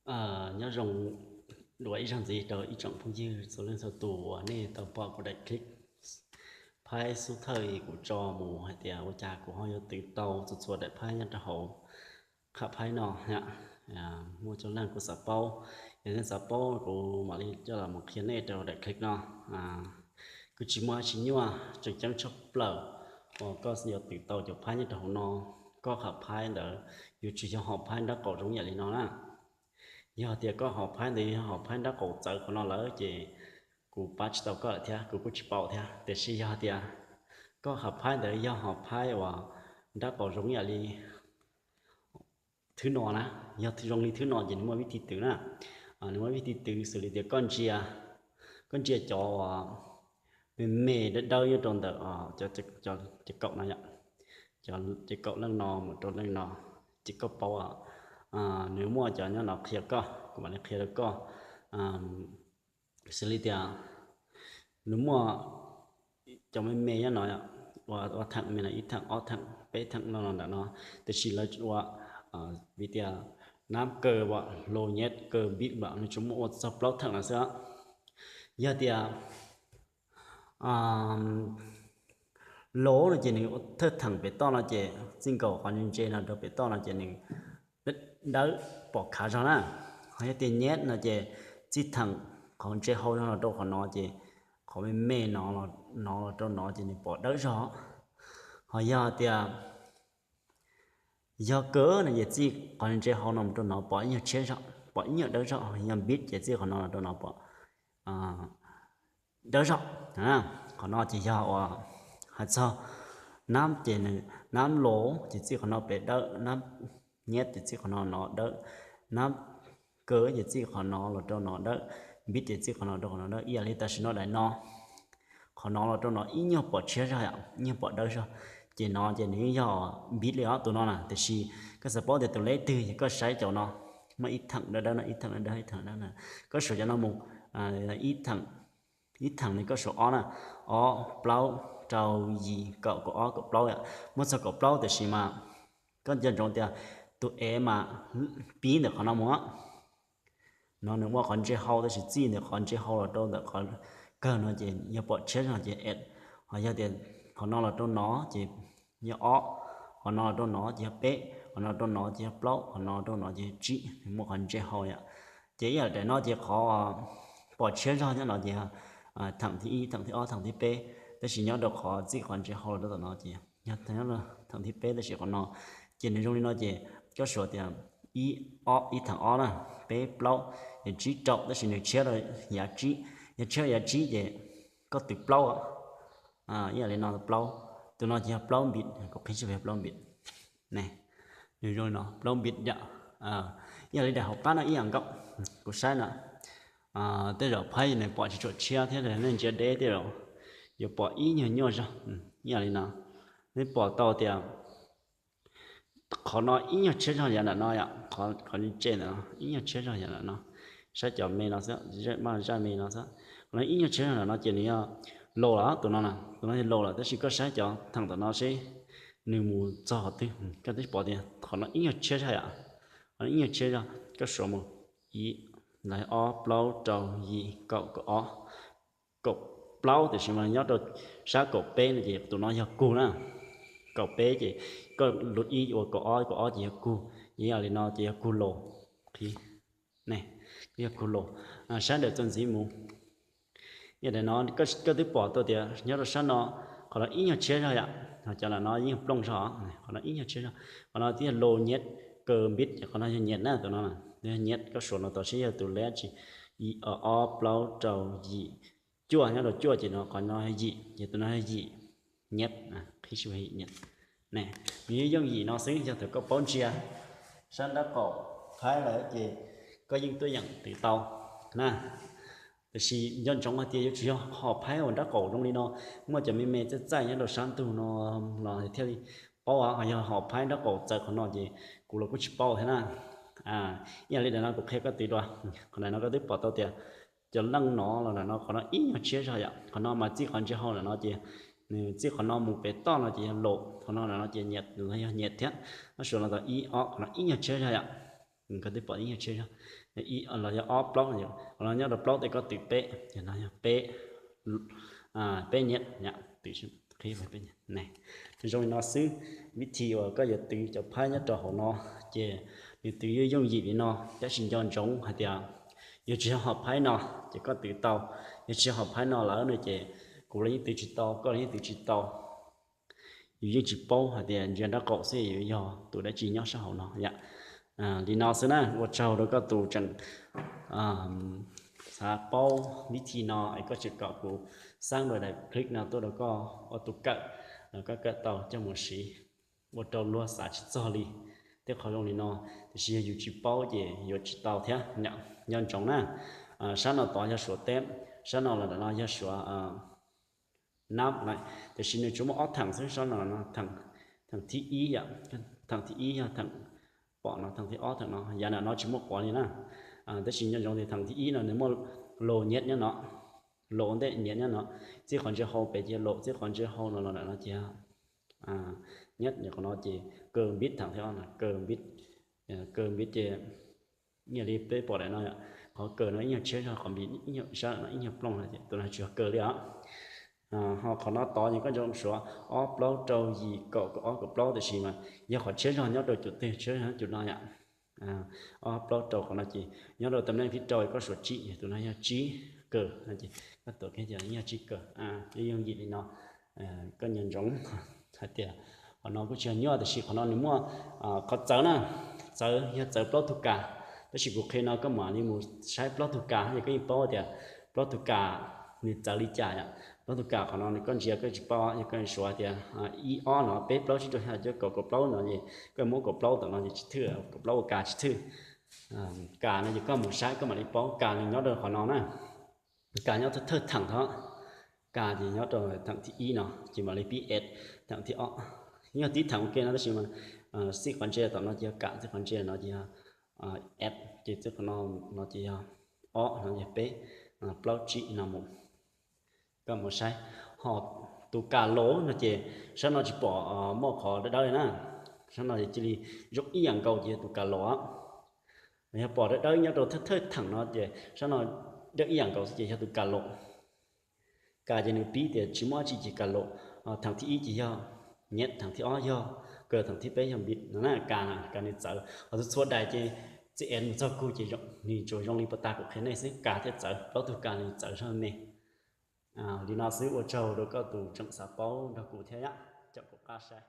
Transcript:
Nyob zoo dua ib zaug ntxiv rau ib tsoom phooj ywg txhua leej txhua tus uas nej tau pom kuv daim clip phaib xub thawj kuv tso mus hais tias ua cas kuv ho yuav twv tau txhua txhua daim phaib nyob rau hauv qhab phaib no. Muaj coob leej kuj xav paub, yog nej xav paub kuv mam li coj los mus qhia nej rau daim clip no. Kuj tsis muaj dab tsi nyuaj, tseem ceeb tshaj plaws uas koj yuav twv tau cov phaib nyob rau hauv no, koj qhab phaib ntawd yuav tsum yog hom phaib nrab qaum zoo yam li no na. Yog tias koj hom phaib ntawd yog hom phaib nrab qaum txawv qhov no lawm ces kuv pab tsis tau koj lawm thiab kuv kuj tsis paub thiab. Tiam sis yog tias koj qhab phaib ntawd yog hom phaib uas nrab qaum zoo yam li thwb no na, yog zoo li thwb no ces nws muaj vib thi twv na. Nws muaj vib thi twv xws li tias koj ntsia, koj ntsia cov uas me me dawb dawb nyob rau ntawm cov kaum no yom, cov kaum leej no mus rau leej no, ces koj paub nws muaj cov nyob no qhia koj, kuv mam li qhia rau koj. Xws li tias nws muaj cov me me nyob no, ua theem me no ib theem ob theem peb theem no no ntawm no, tiam sis lawv ua vim tias nab kaw los nyeb kaw bib los nws tsuas muaj ua txog plaub theem no xwb. Yog tias los no ces nws thawj theem pem toj no ces txij nkaus qhov ntse ntse no rau pem toj no ces nws dawb pom khav zog na. Ho yog tias nyeb no ces txij theem qhov ntse hau zog no rau qhov no ces qhov me me no, no los rau no ces nws pom dawb zog. Ho yog tias yog kaw no ces txij qhov ntse hau no mus rau no pom ib nyuag tshiab zog, pom ib nyuag dawb zog. Yog bib ces txij qhov no los rau no pom dawb zog. Qhov no ces yog uas hais txog nab ces nws, nab los ces txij qhov no pem dawb, nab nyeb ces txij qhov no no dawb, nab kaw ces txij qhov no los rau no dawb, bib ces txij qhov no rau qhov no dawb. Ib yam li tam sim no daim no, qhov no los rau no ib nyuag pom tshiab zog yom, ib nyuag pom dawb zog. Ces no ces nws yeej yog bib li ob tus no na, tiam sis koj xav paub tias tus leb twg ces koj saib cov no, muaj ib theem dawb dawb no, ib theem dawb dawb, ib theem dawb na. Koj suav cov no mus, ib theem, ib theem no koj suav ob na, ob, plaub, rau, yim, kaum, kaum ob, kaum plaub yom. Muaj txog kaum plaub tiam sis mas koj nco ntsoov tias tus ev mas pib ntawm qhov no mus, no nws muaj qhov ntse hau tab sis txij ntawm qhov ntse hau los rau ntawm qhov kawg no ces yog pom tshiab zog ces ev. Ho yog tias qhov no los rau no ces yog ob, qhov no los rau no ces yog peb, qhov no los rau no ces yog plaub, qhov no los rau no ces yog tsib, nws muaj qhov ntse hau yom. Ces ib yam daim no ces qhov pom tshiab zog nyob no ces theem thib ib, theem thib ob, theem thib peb, tab sis nyob rau qhov txij qhov ntse hau los rau tom no ces yog theem thib peb tab sis qhov no ces nws zoo li no ces koj suav tias ib, ob, ib theem ob na, peb, plaub, yog tsib, rau, tab sis nws tshiab rau yav tsib, yog tshiab rau yav tsib ces koj twv plaub, ib yam li no plaub, tus no ces yog plaub npib, kuv qhib tsis yog plaub npib ne, nws zoo li no plaub npib yom. Ib yam li daim hauv qab no ib yam nkaus, kuv saib na, tej zaum phaib nws pom tsis tshua tshiab thiab nej ntsia deb tej zaum yuav pom ib nyuag nyuaj zog, ib yam li no. Nej pom tau tias qhov no ib nyuag tshiab zog yam nram no yom, qhov ntse ntawm no ib nyuag tshiab zog yam nram no, saib cov me no xwb, maj zaj me no xwb. Qhov no ib nyuag tshiab zog nram no ces nws yog laus lawm, tus no na, tus no yog laus lawm tab sis koj saib cov theem tom no seb nws mus txog qhov twg, koj twb pom tias qhov no ib nyuag tshiab zog yom, qhov no ib nyuag tshiab zog, koj suav mus ib, ob, plaub, rau, yim, kaum, kaum ob, kaum plaub tiam sis mas nyob rau sab kaum peb no ces tus no yog kug na, kaum peb ces koj lub ib ua kaum ob, kaum ob ces yog kug, ces yam li no ces yog kug laus, qhib ne, yog kug laus. Sab ntawm txuas ntxiv mus, yam li no koj twb pom tau tias nyob rau sab no, qhov no ib nyuag tshiab zog yom, cov nram no yeej plooj zog, qhov no ib nyuag tshiab zog, qhov no twb yog laus nyeb kaw npib ces qhov no yog nyeb na, tus no yog nyeb, koj suav no tau seb yog tus leb tsi, ib, ob, plaub, rau, yim, cuaj, nyob rau cuaj ces no qhov no yog yim ces tus no yog yim nyeb, qhib si yim nyeb. Nws yeej yooj yim no xwb, yog thaum koj paub ntsia sab nraub qaum phaib lawm ces koj yeej tuaj yeem twv tau na. Tiam sis nco ntsoov hais tias yuav tsum yog hom phaib uas nraub qaum zoo li no, muaj cov me me txaij txaij nyob rau sab ntug no los thiaj li paub. Ho yog hom phaib nraub qaum txawv qhov no ces kuv los kuj tsis paub thiab na. Ib yam li daim no kuv qhia koj twv dua, qhov daim no koj twb pom tau tias cov leej no los nram no qhov no ib nyuag tshiab zog yom, qhov no mas txij qhov ntse hau nram no ces nws txij qhov no mus pem toj no ces yog laus, qhov no nram no ces nyeb, yog nyeb thiab. Nyob suav no tau ib, ob, qhov no ib nyuag tshiab zog yom. Koj twb pom ib nyuag tsheb zog, los yog ob plaub, los nyob rau plaub tej koj twv peb, ces no yog peb, peb nyiam, twv qhib peb. Zoo li no xwb, vib thi uas koj yuav twv cov phaib nyob rau hauv no, ces nws twv yooj yooj yim li no, tab sis nco ntsoov hais tias yus tsis yog hom phaib no, ces koj twv tau, yog tsis yog hom phaib no lawm no ces kuv los yeej twv tsis tau, koj los yeej twv tsis tau. Yus yeej tsis paub hais tias ntsia nraub qaum xwb yuav yog tus dab tsi nyob sab hauv no yom. Li no xwb na, ua tsaug rau koj tus tseem xav paub vib thi no es koj tseem kom kuv xab rau daim clip no tuaj rau koj ua tus kawm, los koj kawm tau coj mus siv. Ua rau luag xav tsis txog li tej qhov zoo li no, tiam sis yog yus tsis paub ces yuav tsis tau thiab. Nco ntsoov na, sab no tod yog suav teb, sab no los ntawm no yog suav nab lawm, tiam sis nws tsuas muaj ob theem xwb, sab no, theem thib ib yom, theem thib ib yog theem pom no, theem thib ob theem no, yav nram no tsis muaj quav li na. Tab sis nco ntsoov tias theem thib ib no nws muaj los nyiab nyob no, los ua ntej nyiab nyob no, txij qhov ntsia hau pem ces los, txij qhov ntsia hau no los nram no ces nyiab, qhov no ces kaw npib, theem thib ob no kaw npib, kaw npib ces ib yam li peb pom daim no, qhov kaw no ib nyuag tshiab zog, qhov npib sab no ib nyuag plooj, tus no tsis yog kaw li os. Ho qhov no tod ces koj nco suav ob plaub rau yim kaum kaum ob kaum plaub, tiam sis mas yog qhov tshiab zog nyob rau cov twg, tshiab zog nyob cov no yom. Ob plaub rau qhov no ces nyob rau tam neej thib rau koj suav tsib, tus no yog tsib kaw no ces koj tuav kiag ces yog tsib kaw. Yooj yim li no, koj nco ntsoov hais tias qhov no kuj tsis yog nyuaj, tiam sis qhov no nws muaj qhov txawv na, txawv yog txawv plaub tug kas. Tab sis kuv qhia no koj mam li mus saib plaub tug kas ces koj yeej paub tias plaub tug kas nws txawv li cas yom. Plaub tug kas qhov no nws koj ntsia koj tsis paub, yog koj suav tias ib ob no, peb plaub tsib rau xya cuaj kaum kaum plaub no ces koj muab kaum plaub tom no ces tsis thwj, kaum plaub ua kas tsis thwj. Kas no ces koj mus saib koj mam li paub, kas nws nyob rau qhov no na. Kas nyob thawj theem tod, kas ces nyob rau theem thib ib no ces mam li pib es theem thib ob. Yog tib theem ua ke no tab sis mas txij qhov ntse tom no ces yog kas, txij qhov ntse no ces yog es, ces txij qhov no ces yog ob no ces peb, plaub tsib no mus. Koj mus saib, ho tus kas los no ces sab no tsis pom muaj qhov dawb dawb li na, sab no ces cia li zoo ib yam nkaus ces yog tus kas los. Yog pom dawb dawb nyob rau thawj theem no ces sab no dawb ib yam nkaus xwb ces yog tus kas los. Kas ces nws pib tias tsis muaj dab tsi ces kas los. Theem thib ib ces yog nyiab, theem thib ob yog kaw, theem thib peb yog npib no na. Kas, kas nws txawv, ho txhua txhua daim ces txij es mus txog kug ces nws tsuas zoo li puas tas kuv qhia nej xwb, kas thiaj txawv, plaub tug kas nws txawv zog me. Li no xwb, ua tsaug rau koj tus tseem xav paub nrog kuv thiab yom, caum kuv qab saib.